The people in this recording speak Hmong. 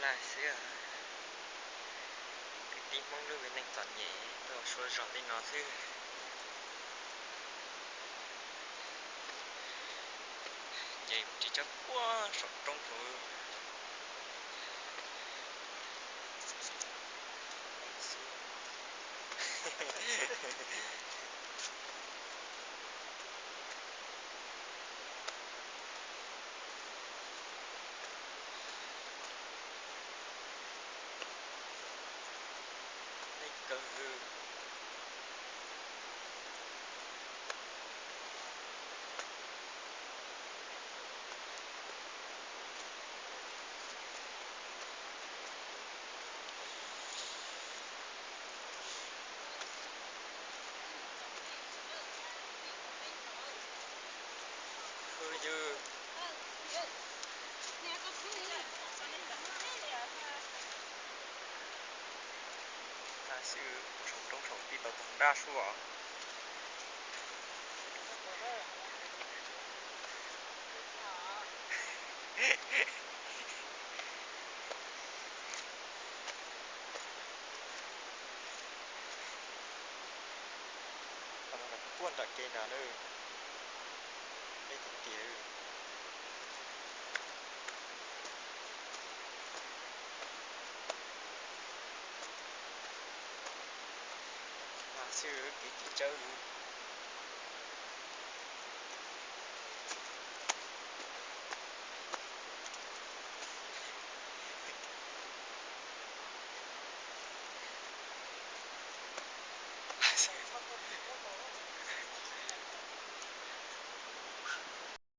Laj xwb, kwv tij Hmoob lub neej txom nyem tuaj ua sua zog li no xwb. Ces tsis tsaub puag saum roob saud. Kawg. Khwv ywg. Laj xwb, saum roob saum tij tau tog nrab sua. Puag nram kev nrad na, deb tiag tiag. Laj xwb, kev tsis tsawb.